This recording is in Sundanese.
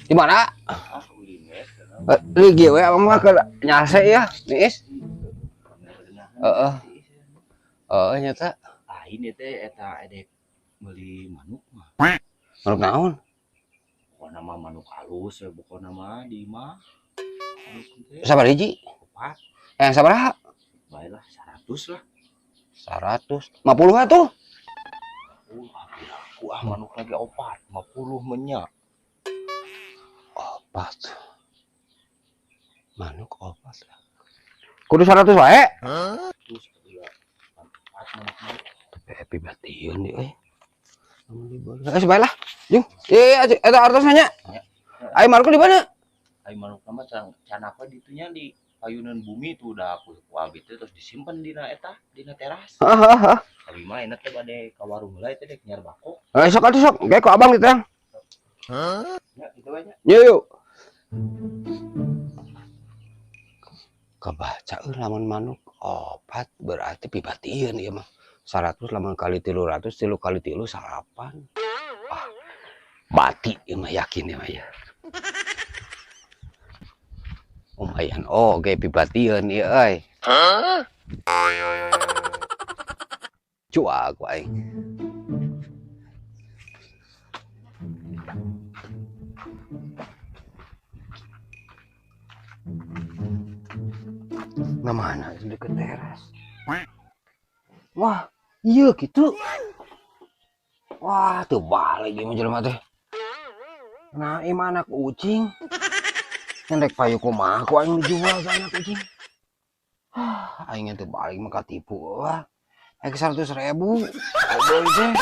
Di mana? Ah, ulin we. Lagi we abang mah keur nyase ya, niis. Heeh. Heeh nyata. Ah, ini teh eta edek meuli manuk mah. Manuk naon? Pokona mah manuk halus we pokona mah di imah. Manuk teh Sabaraha hiji? opat. Eh, sabaraha? Bae lah 100 lah. 150 atuh. Aku ah manuk lagi opat, 50 menya. Opat. Manuk opat. Kudu 100 wae. Terus ya empat manuk mah. Tapi happy batieun deui euy. Lamun dibeli. Eh, bae lah. Jung. Iya, eta artos nanya. Ayo manuk di mana? Ai manuk mah can can apa ditunya di payunan bumi tuh udah aku ku abi teh terus disimpan dina eta dina teras. Heeh, heeh. Abi mah enak teh bade ka warung heula teh dek nyiar bako. Eh, sok atuh sok. Kayak ku abang diterang. Ya gitu aja. Yuk, yuk. Kebaca euy lamun manuk opat berarti pibatieun ieu mah. 100 lamun kali 300, 3 kali 3 8. Ah, bati ieu mah yakin ieu mah ya. Lumayan oge pibatieun ieu euy. Cuak ku aing. Nah, mana itu deket teras. Wah, iya gitu. Wah, tuh balik ieu mah jelema teh. Nah, ieu mah anak ucing. Yang rek payu kumaha ku aing dijual ke anak ucing. Ah, aing teh balik mah katipu wah. Aing 100.000. Goblok teh.